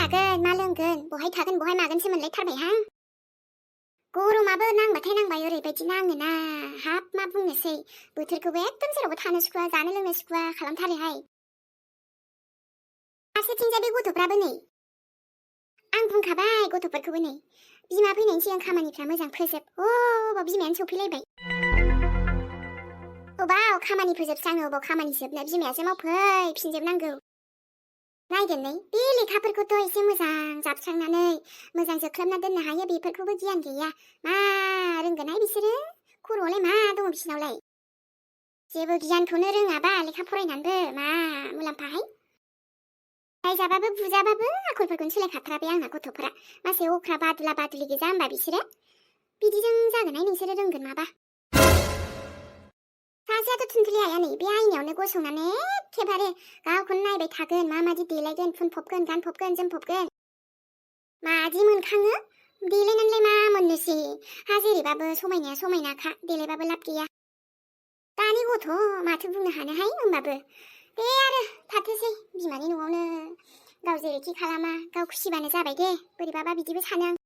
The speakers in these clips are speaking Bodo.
लागोन मा लोंगोन बहाय थागोन बहाय मागोनसो मोनलायथारबायहां गरमाबो नांबाथाय नांबाय ओरैबायदि नाङोना हाब मा बुंनोसै बोथोरखौबो एकदम जेरावबो थानो सुखुवा जानो लोंनो सुखुवा खालामथारोहाय फारसेथिंजाय बे गथ'फ्राबो नै आं बुंखाबाय गथ'फोरखौबो नै बिमा फैनायनि सिगां खामानिफ्रा मोजां फोजोब अबाव बिमायानो सफैलायबाय अबाव खामानि फोजोबस्राङो अबाव खामानि जोबनाय बिमायासो मावफैफिनजोबनांगौ नायगोन नै बे लेखाफोरखौथ' एसे मोजां जाबस्रांनानै मोजां जोख्लोबना दोननो हायो बेफोरखौबो गियान गैया मा रोंगोनहाय बिसोरो खर'आवलाय मा दङ बिसिनावलाय जेबो गियानखौनो रोङाबा लेखा फरायनानैबो मा मुलाम्फाहाय रायजाबाबो बुजाबाबो आखलफोरखौनो सोलायखाथाराबे आंना गथ'फोरा मासे अख्रा बादुला बादुलि गोजा होमबा बिसोरो बिदिजों जागोनहाय नोंसोरो रोंगोन माबा सासेयाथ' थुनथुलि आइया नै बे आयनायावनो गसंनानै एखेबारे गावखौनो नायबाय थागोन माबादि देलायगोन फुनफबगोन गानफबगोन जोमफबगोन मादि मोनखाङो देलायनानैलाय मा मोननोसै हा जेरैबाबो समायनाया समायनाखा देलायबाबो लाब गैया दानि गथ' माथो बुंनो हानोहाय होमबाबो दे आरो थाथोसै बिमानि न'आवनो गाव जेरैखि खालामा गाव खुसिबानो जाबाय दे बोरैबाबा बिदिबो सानो आं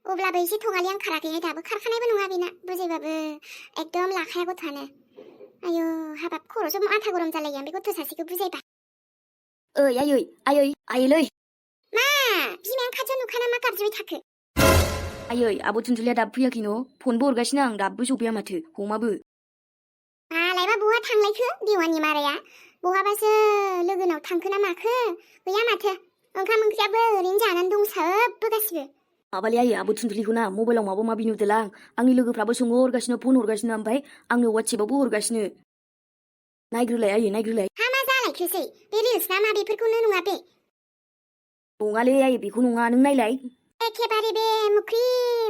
अब्लाबो एसे थगालि आं खाराखैहाय दाबो खारखानायबो नङा बेना बुजायबाबो एकदम लाखाया गथ'आनो आयौ हाबाब खर'सो माथा गरम जालायो आं बे गथ' सासेखौ बुजायबा ओइ आयै मा बिमायानो खाथियाव नुखाना मा गाबज्रिबाय थाखो आयै आब' थुनथुलिया दाबो फैयाखै न' फनबो हरगासिनो आं दाबो सफैया माथो हमाबो मालायबा बहा थांलायखो देवानि माराया बहाबासो लोगोनाव थांखो ना माखो गैया माथो ओंखाम ओंख्रियाबो ओरैनो जानानै दंसाबो गासिबो माबालै आयै आब' थुनथुलिखौ ना मबाइलाव माबा माबि नुदोलां आंनि लोगोफ्राबो सोंहरगासिनो फन हरगासिनो ओमफ्राय आंनो वाट्सएपआवबो हरगासिनो नायग्रोलाय आयै नायग्रोलाय हा मा जालायखोसै बे रिल्स ना मा बेफोरखौनो नङा बे नङालै आयै बेखौ नङा नों नायलाय एखेबारे बे मुख्रि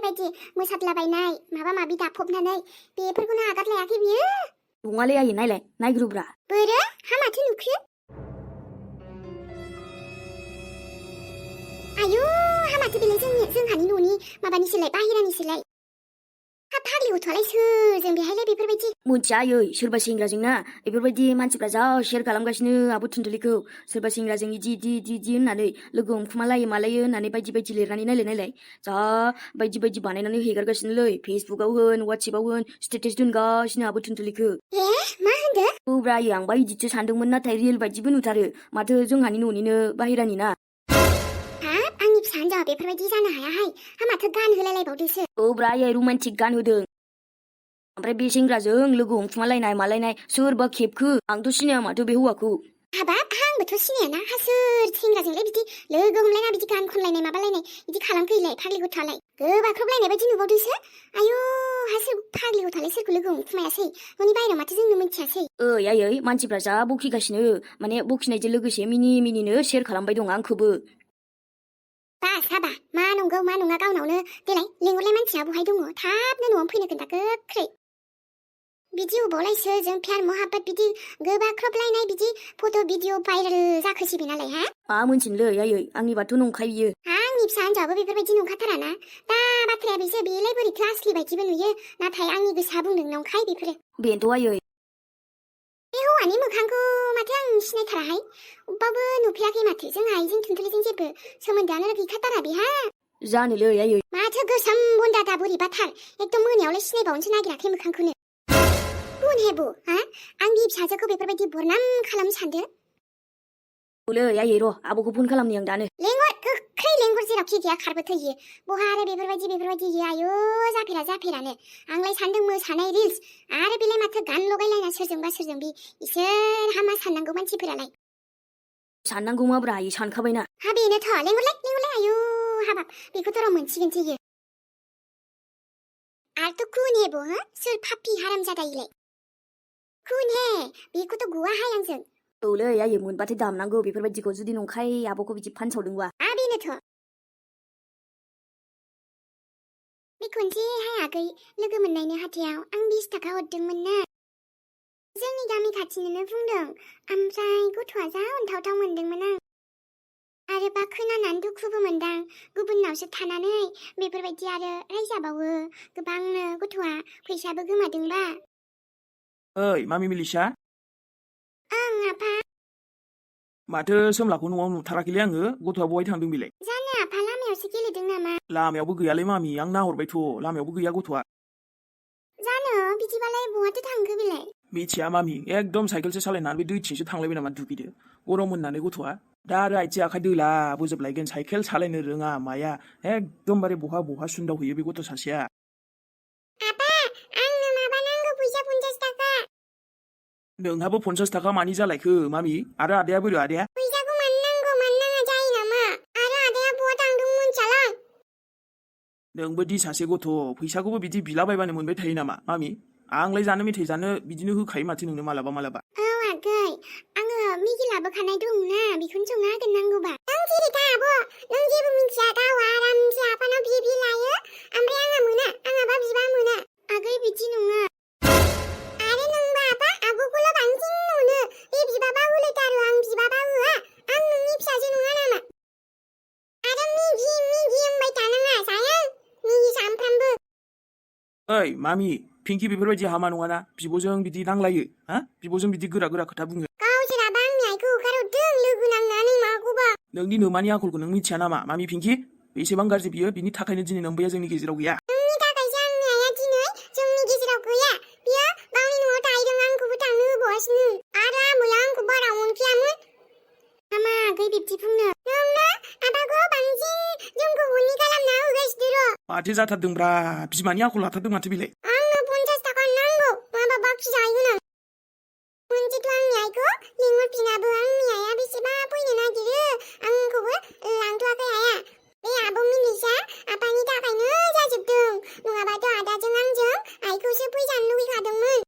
बायदि मोसादलाबायनाय माबा माबि दाफबनानै बेफोरखौनो आगारलायाखै बियो नङालै आयै नायलाय नायग्रोब्रा बोरो हा माथो नुखो आयु हा माथो बेलाय जोंहानि न'नि माबानिसोलाय बाहेरानिसोलाय हा फाग्लि गथ'आलाय सोरजों बेहायलाय बेफोरबायदि मोनथिया आयै सोरबा सेंग्राजों ना बेफोरबायदि मानसिफ्रा जा शेयार खालामगासिनो आब' थुनथुलिखौ सोरबा सेंग्राजों इदि होननानै लोगो हमखुमालायो मालायो होननानै बायदि बायदि लिरनानै नायलाय जा बायदि बायदि बानायनानै हेगारगासिनोलै फेसबुकआव होन वाट्सएपआव होन स्टेटास दोनगासिनो आब' थुनथुलिखौ मा होनदो औब्रा आयै आंबा इदिसो सानदोंमोन नाथाय रियेल बायदिबो नुथारो माथो जोंहानि न'निनो बाहेरानि ना हाब आंनि फिसा हिनजावा बेफोरबायदि जानो हायाहाय हा माथो गान होलायलायबावदोसो औब्रा आयै रमान्टिक गान होदों ओमफ्राय बे सेंग्राजों लोगो हमखुमालायनाय मालायनाय सोरबा खेबखो आंथ' सिनाया माथो बे हौवाखौ हाबाब आंबोथ' सिनायाना हा सोर सेंग्राजोंलाय बिदि लोगो हमलायना बिदि गान खनलायनाय माबालायनाय बिदि खालामफैलाय फाग्लि गथ'आलाय गोबाख्रबलायनाय बायदि नुबावदोसो आयु हा सोर फाग्लि गथ'आलाय सोरखौ लोगो हमखुमायासै न'नि बायहेरायाव माथो जोंनो मिथियासै ओइ आयै मानसिफ्रा जा बखिगासिनो माने बखिनायजों लोगोसे मिनिनो शेयार खालामबाय दं आंखौबो बास हाबा मा नंगौ मा नङा गावनावनो देलाय लेंहरलाय मानसिया बहाय दङ थाबनो न'आव फैनो खोन्था गोख्रै बिदि अबावलाय सोरजों प्यार मोहाब्बत बिदि गोबाख्रबलायनाय बिदि फट' भिडिअ भाइरेल जाखोसिबि नालाय हा मा मोनथिनोलै आयै आंनिबाथ' नंखाय बियो आंनि फिसा हिनजावाबो बेफोरबायदि नंखाथाराना दा बाथ्राया बेसो बेलाय बोरैथो आसलि बायदिबो नुयो नाथाय आंनि गोसोआ बुंदों नंखाय बेफोरो बेनोथ' आयै बे हौवानि मोखांखौ माथो आं सिनायथाराहाय अब्बाबो नुफेराखै माथो जोंहा आइजों थुनथुलिजों जेबो सोमोन्दोआनो गैखाथारा बेहा जानोलै आयै माथो गोसोम बन्दादा बोरैबाथार एकदम मोनायावलाय सिनायबावनोसो नागिराखै मोखांखौनो बुन हेबु हा आंनि फिसाजोखौ बेफोरबायदि बरनाम खालामनो सानदो औलै आयै र' आब'खौ फन खालामनि आं दानो लेंहर गोख्रै लेंहर जेरावखि गैया खारबोथ'यो बहा आरो बेफोरबायदि आयु जाफेरानो आंलाय सानदों मोसानाय रिल्स आरो बेलाय माथो गान लगायलायना सोरजोंबा सोरजोंबि इसोर हामा साननांगौ मानसिफोरालाय साननांगौ माब्रा आयै सानखाबायना हा बेनोथ' लेंहरलाय आयु हाबाब बेखौथ' र' मोनसिगोनसो इयो आरथ' खुन हेबो हा सोर फापि हाराम जादायलाय खुन हे बेखौथ' गुवाहाय आंजों औलै आयै मोनबाथाय दामनांगौ बेफोरबायदिखौ जुदि नंखाय आब'खौ बिदि फानसावदोंबा बेनोथ' बे खनसेहाय आगै लोगो मोननायनि हाथायाव आं 20 थाखा हरदोंमोन ना जोंनि गामि खाथिनिनो बुंदों ओमफ्राय गथ'आ जा अनथावथाव मोनदोंमोन आं आरो बा खोनानानै दुखुबो मोनदां गुबुननावसो थानानै बेफोरबायदि आरो रायजाबावो गोबांनो गथ'आ फैसाबो गोमादोंबा ओइ मामि मिलिसा ओं आफा माथो सोमलाखौ न'आव नुथाराखैलै आङो गथ'आ बहाय थांदों बेलाय जानो आफा लामायावसो गेलेदों नामा लामायावबो गैयालै मामि आं नाहरबायथ' लामायावबो गैया गथ'आ जानो बिदिबालाय बहाथो थांखो बेलाय मिथिया मामि एकदम साइकेलसो सालायनानै बे दैथिंसो थांलायबाय नामा दुगैदो गरम होननानै गथ'आ दा आरो आथिं आखाइ दोला बोजोबलायगोन साइकेल सालायनो रोङा माया एकदमबारे बहा बहा सुन्दाव हैयो बे गथ' सासेया आफा आंनो माबा नांगौ फैसा 50 थाखा नोंहाबो 50 थाखा मानि जालायखो मामि आरो आदाया बोरो आदाया फैसाखौ मानो नांगौ मानो नाङा जायो नामा आरो आदाया बहा थांदों मोनथियालां नोंबो दि सासे गथ' फैसाखौबो बिदि बिलाबायबानो मोनबाय थायो नामा मामि आंलाय जानो मेथाइ जानो बिदिनो होखायो माथो नोंनो मालाबा मालाबा औ आगै आङो मेगि लाबोखानाय दंना बेखौनो संना होगोन नांगौबा नों जेरै दा आब' नों जेबो मिथिया गाव आरामसे आफानाव बियै लायो ओमफ्राय आंहा मोना आंहाबा बिबा मोना आगै बिदि नङा आरो नोंबा आफा आब'खौल' बांसिन अनो बे बिबाबा होलायथारो आं बिबाबा होआ आं नोंनि फिसाजो नङा नामा आरो मेगि होनबाय थानाङा जाया मेगि सामफ्रामबो ओइ मामि पिंकि बेफोरबायदि हामा नङाना बिब'जों बिदि नांलायो हा बिब'जों बिदि गोरा गोरा खोथा बुङो गावसोराबा आंनि आइखौ होखारहरदों लोगो नांनानै माखौबा नोंनि नोमानि आखलखौ नों मिथिया नामा मामि पिंकि बेसेबां गाज्रि बियो बिनि थाखायनो दिनै नोम्बैया जोंनि गेजेराव गैया नोंनि थाखायसो आंनि आइया दिनै जोंनि गेजेराव गैया बियो गावनि न'आव थाहैदों आंखौबो थांनो होबावासिनो आरो आमैया आंखौ बारा अनखायामोन हामा आगै बिब्दि बुंनो नोंनो आफाखौ बांसिन जोंखौ उननि खालामना होगासिनो र' माथो जाथारदोंब्रा बिमानि आखल लाथारदों माथो बेलाय आंनो 50 थाखा नांगौ माबा बाखि जाहैगोन आं मोनसेथ' आंनि आइखौ लिंहरफिनाबो आंनि आइया बेसेबा फैनो नागिरो आंखौबो लांथ'वाखै आइया बे आब' मिनिसा आफानि थाखायनो जाजोबदों नङाबाथ' आदाजों आंजों आइखौसो फैजानो लुगैखादोंमोन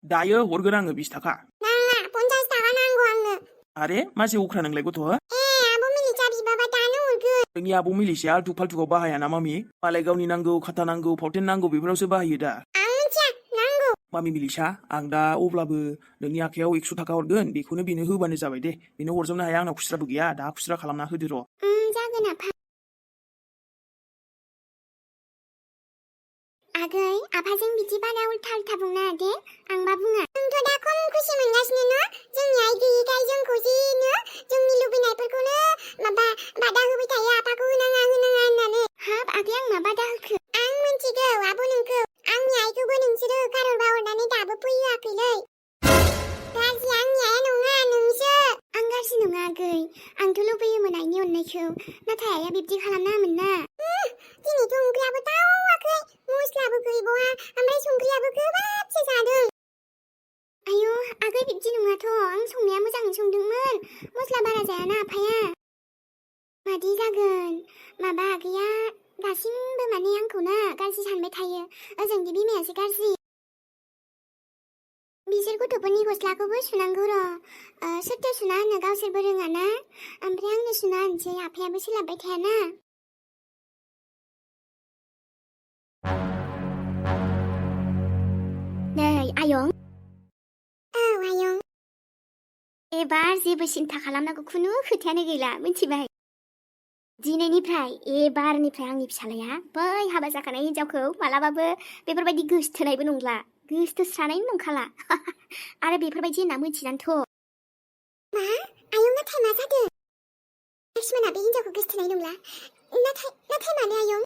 दायो हरगोन आङो 20 थाखा नाङा 50 थाखा नांगौ आंनो आरे मासे उख्रा नोंलाय गथ' आब' मिनिसा बिबाबा दानो हरगोन नोंनि आब' मिलिसिया आल्थु फाल्थुआव बाहायाना मामि मालाय गावनि नांगौ खाथा नांगौ फावथेन नांगौ बेफोरावसो बाहायो दा आं मिथिया नांगौ मामि मिलिसा आं दा अब्लाबो नोंनि आखायाव 100 थाखा हरगोन बेखौनो बेनो होबानो जाबाय दे बेनो हरजोबनो हाया आंनाव खुस्राबो गैया दा खुस्रा खालामना होदो र' जागोन आफा आगै आफाजों बिदि बारा उल्था उल्था बुंनाङा दे आंबा बुङा नोंथ' दा खम खुसि मोनगासिनो न जोंनि आइ गैयिखाय जोंखौ जेनो जोंनि लुबैनायफोरखौनो माबा बादा होबाय थायो आफाखौ होनाङा होननानै हाब आगै आं मा बादा होखो आं मिथिगौ आब' नोंखौ आंनि आइखौबो नोंसोरो होखारहरबा हरनानै दाबो फैहोआखैलै गाज्रि आंनि आइया नङा नोंसो आं गाज्रि नङा आगै आंथ' लुबैयोमोन आइनि अननायखौ नाथाय आइया बिब्दि खालामनाङामोन ना दिनैथ' ओंख्रियाबो थावाखै मस्लाबो गैबावा ओमफ्राय संख्रियाबो गोबाबसो जादों आयौ आगै बिब्दि नङाथ' आं संनाया मोजाङै संदोंमोन मस्ला बारा जायाना आफाया मादि जागोन माबा आगैया दासिमबो माने आंखौ ना गाज्रि सानबाय थायो ओजोंनि बिमायासो गाज्रि बिसोर गथ'फोरनि गस्लाखौबो सुनांगौ र' सोरथो सुना होनो गावसोरबो रोङाना ओमफ्राय आंनो सुना होनोसै आफायाबो सोलाबबाय थायाना नै आयं औ आयं एबार जेबो सिन्था खालामनांगौ खुनु खोथायानो गैला मिथिबाय दिनैनिफ्राय एबारनिफ्राय आंनि फिसालाया बै हाबा जाखानाय हिन्जावखौ मालाबाबो बेफोरबायदि गोसथोनायबो नंला गोसथोस्रानायनो नंखाला आरो बेफोरबायदि होनना मिथिनानैथ' मा आयं नाथाय मा जादों लक्ष्मणा बे हिन्जावखौ गोसथोनाय नंला नाथाय मानो आयं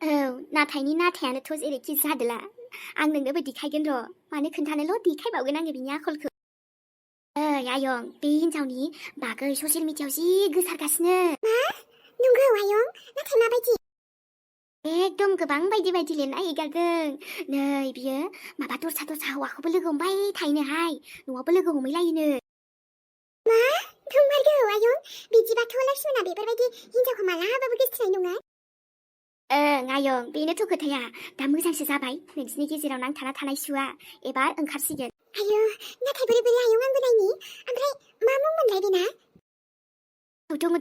औ नाथायनि नाथायानोथ' जेरैखि जादोला आं नोंनोबो देखायगोन र' मानो खोन्थानोल' देखायबावगोन आङो बिनि आखलखौ ओइ आयं बे हिन्जावनि बागै ससियेल मिडियायाव जि गोसारगासिनो मा नंगौ आयं नाथाय माबायदि एकदम गोबां बायदि बायदि लिरना हेगारदों नै बियो माबा दस्रा हौवाखौबो लोगो हमबाय थायोनोहाय न'आवबो लोगो हमहैलायोनो मा नंमारगौ आयं बिदिबाथ' लक्ष्मणा बेफोरबायदि हिन्जावखौ मालाबाबो गोसथोनाय नङा ओं आयं बेनोथ' खोथाया दा मोजांसो जाबाय नोंसिनि गेजेराव नांथाना थानाय सुआ एबार ओंखारसिगोन आयौ नाथाय बोरै आयं आंबो नायनि ओमफ्राय मा मुं मोनलाय बेना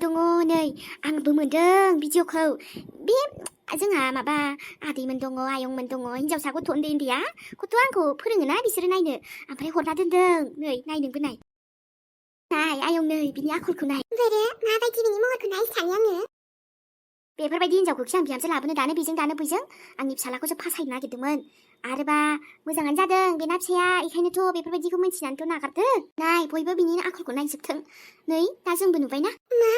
दङ नै आंबो मोनदों भिडिअखौ बे जोंहा माबा आदैमोन दङ आयंमोन दङ हिन्जावसा गथ' उन्दैया गथ'आ आंखौ फोरोङोना बिसोरो नायनो ओमफ्राय हरना दोनदों नै नायनोबो नाय आयं नै बिनि आखलखौ नाय माबायदि बिनि महरखौ नायनो सानो आङो बेफोरबायदि हिनजावखौखि आं बिहामजो लाबोनो दानो बेजों दानो बैजों आंनि फिसालाखौसो फासायनो नागिरदोंमोन आरोबा मोजाङानो जादों बे ना फिसाया बेखायनोथ' बेफोरबायदिखौ मिन्थिनानैथ' नागारदो नाय बयबो बिनि आखलखौ नायजोबथों नै दा जोंबो नुबायना मा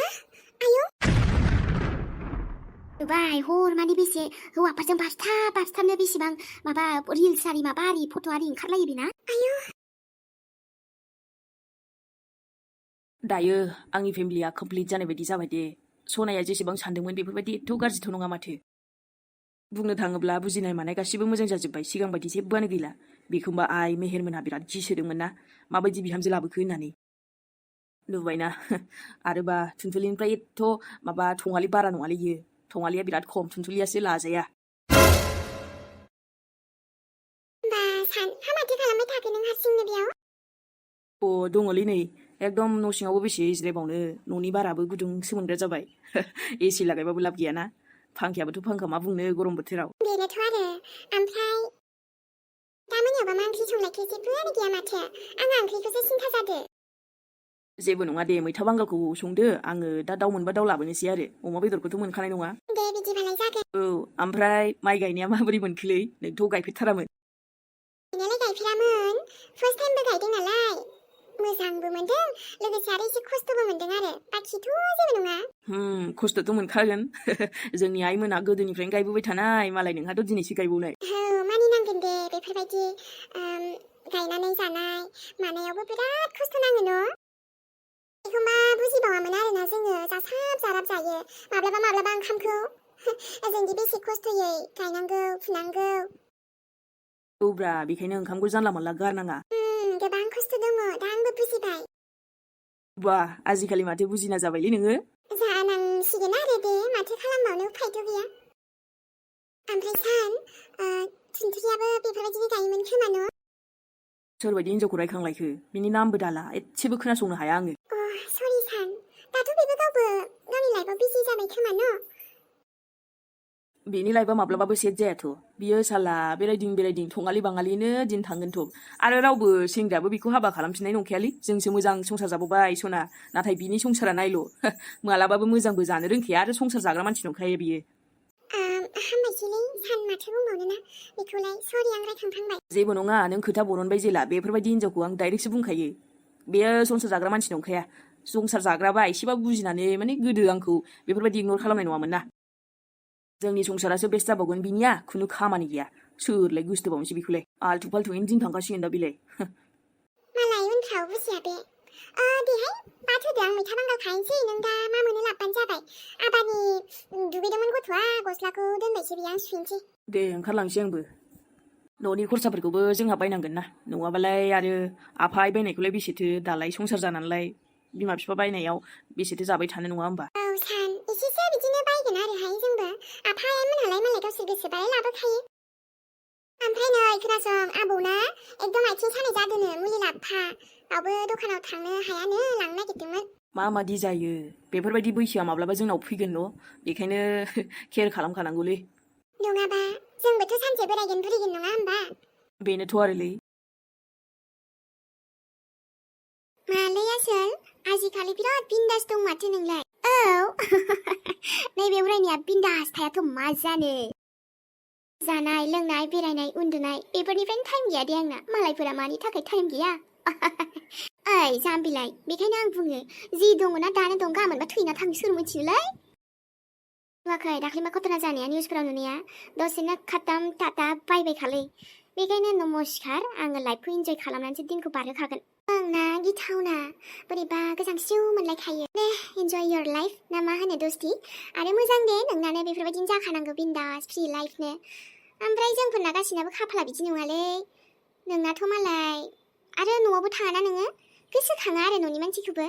आयौ नुबाय हर माने बेसे हौवाफोरजों बासथाबनो बेसेबां माबा रिल्स आरि माबा आरि फट' आरि ओंखारलायो बेना आयौ दायो आंनि फेमिलिया कमप्लिट जानाय बायदि जाबाय दे सनाया जेसेबां सानदोंमोन बेफोरबायदि एथ' गाज्रिथ' नङा माथो बुंनो थाङोब्ला बुजिनाय मानाय गासिबो मोजां जाजोब्बाय सिगां बायदि जेबोआनो गैला बेखौबा आइ मेहेरमोनहा बिराद गिसोदोंमोन ना माबायदि बिहामजो लाबोखो होननानै नुबायना आरोबा थुनथुलिनिफ्राय एथ' माबा थङालि बारा नङालै इयो थङालिया बिराद खम थुनथुलियासो लाजाया बा सान हामाथो खालामबाय थाखो नों हारसिंनो बेयाव अ दङलै नै एकदम न' सिङावबो बेसे जिरायबावनो न'नि बाराबो गुदुंसो मोनग्रा जाबाय एसि लागायबाबो लाब गैयाना फांखायाबोथ' फांखा मा बुंनो गरम बोथोराव बेनोथ' आरो ओमफ्राय दा मोनायावबा मा ओंख्रि संनायखो जेबोआनो गैया माथो आंहा ओंख्रिखौसो सिन्था जादो जेबो नङा दे मैथा बांगालखौ संदो आङो दा दाउ मोनबा दाउ लाबोनोसै आरो अमा बेदरखौथ' मोनखानाय नङा दे बिदिबालाय जागोन औ ओमफ्राय माइ गायनाया माबोरै मोनखोलै नोंथ' गायफेरथारामोन गायनायालाय गायफेरामोन फार्स्ट टाइमबो गायदों नालाय मोजांबो मोनदों लोगोसे आरो एसे खस्थ'बो मोनदों आरो बाखिथ' जेबो नङा खस्थ'थ' मोनखागोन जोंनि आइमोना गोदोनिफ्रायनो गायबोबाय थानाय मालाय नोंहाथ' दिनैसो गायबावनाय औ मानिनांगोन दे बेफोरबायदि गायनानै जानाय मानायावबो बिराद खस्थ' नाङो न' एखमबा बुजिबावामोन आरोना जोङो जासाब जाराब जायो माब्लाबा ओंखामखौ जोंदि बेसे खस्थ'यै गायनांगौ फुनांगौ औब्रा बेखायनो ओंखामखौ जानला मोनला गारनाङा गोबां खस्थ' दङ दा आंबो बुजिबाय बा आजिखालि माथो बुजिना जाबायलै नोङो जानांसिगोन आरो दे माथो खालामबावनो उफायथ' गैया ओमफ्राय सान थुनथुलियाबो बेफोरबायदिनो गायोमोन खोमा न' सोरबायदि हिनजावखौ रायखांलायखो बिनि नामबो दाला एसेबो खोनासंनो हाया आङो सरि सान दाथ' बेबो गावबो गावनि लाइफआव बिजि जाबाय खोमा न' बेनि लाइफआ माब्लाबाबो सेट जायाथ' बियो साला बेरायदिं थङालि बाङालिनो दिन थांगोनथ' आरो रावबो सेंग्रायाबो बेखौ हाबा खालामफिननाय नंखायालै जोंसो मोजां संसार जाबोबाय सना नाथाय बिनि संसारा नायल' मालाबाबो मोजांबो जानो रोंखाया आरो संसार जाग्रा मानसि नंखाया बियो हामबायसैलै सान माथो बुंबावनो ना बेखौलाय सरि आं रायखांफ्लांबाय जेबो नङा नों खोथा बरनबाय जेला बेफोरबायदि हिनजावखौ आं डाइरेक्टसो बुंखायो बेयो संसार जाग्रा मानसि नंखाया संसार जाग्राबा एसेबाबो बुजिनानै माने गोदो आंखौ बेफोरबायदि इगनर खालामनाय नङामोन ना जोंनि संसारासो बेस्ट जाबावगोन बिनिया खुनु खामानि गैया सोरलाय गोसोथोबावनोसै बेखौलाय आल्थु फाल्थुयैनो दिन थांगासिगोन दा बिलाय मालाय उनफ्राव बुजिया बे देहाय बाथ होदो आं मैथा बांगाल खायनोसै नों दा मा मोनो लाबबानो जाबाय आबानि दुगैदोंमोन गथ'आ गस्लाखौ दोनबायसो बेयो आं सुहैनोसै दे ओंखारलांसै आंबो न'नि खरसाफोरखौबो जोंहा बायनांगोन ना नङाबालाय आरो आफा आइ बायनायखौलाय बेसेथो दालाय संसार जानानैलाय बिमा बिफा बायनायाव बेसेथो जाबाय थानो नङा होमबा औ सान एसेसो बिदिनो बायगोन आरोहाय जोंबो आफा आइमोनहालाय मालाय गावसोर गोसोबालाय लाबोखायो ओमफ्राय नै खोनासं आबौना एकदम आथिं सानाय जादोंनो मुलि लाबोफा रावबो दखानाव थांनो हायानो लांनो नागिरदोंमोन मादि जायो बेफोरबायदि बैसोआ माब्लाबा जोंनाव फैगोन न' बेखायनो केयार खालामखानांगौलै नङाबा जोंबोथ' सानसे बोरायगोन बुरिगोन नङा होमबा बेनोथ' आरोलै मालै आसोल आजिखालि बिराद बिन्दास दं माथो नोंलाय औ नैबे बोरायनिया बिन्दास थायाथ' मा जानो जानाय लोंनाय बेरायनाय उन्दुनाय बेफोरनिफ्रायनो टाइम गैया दे आंना मालायफोरा मानि थाखाय टाइम गैया ओइ जाम्बिलाय बेखायनो आं बुङो जि दङना दानो दं गाबोनबा थैना थांनो सोर मिथियोलाय नुवाखै दाख्लै मा घटना जानाया निउसफोराव नुनाया दसेनो खाताम टाटा बाय खालै बेखायनो नमस्कार आङो लाइफखौ इन्जय खालामनानैसो दिनखौ बारहोखागोन आंना गिथावना बोरैबा गोजांस्रिउ मोनलायखायो दे इन्जय योर लाइफ ना मा होनो दस्ति आरो मोजां दे नोंनानो बेफोरबायदिनो जाखानांगौ बिन्दास फ्रि लाइफनो ओमफ्राय जोंफोरना गासिनाबो खाफाला बिदि नङालै नोंनाथ' मालाय आरो न'आवबो थाङाना नोङो गोसोखाङा आरो न'नि मानसिखौबो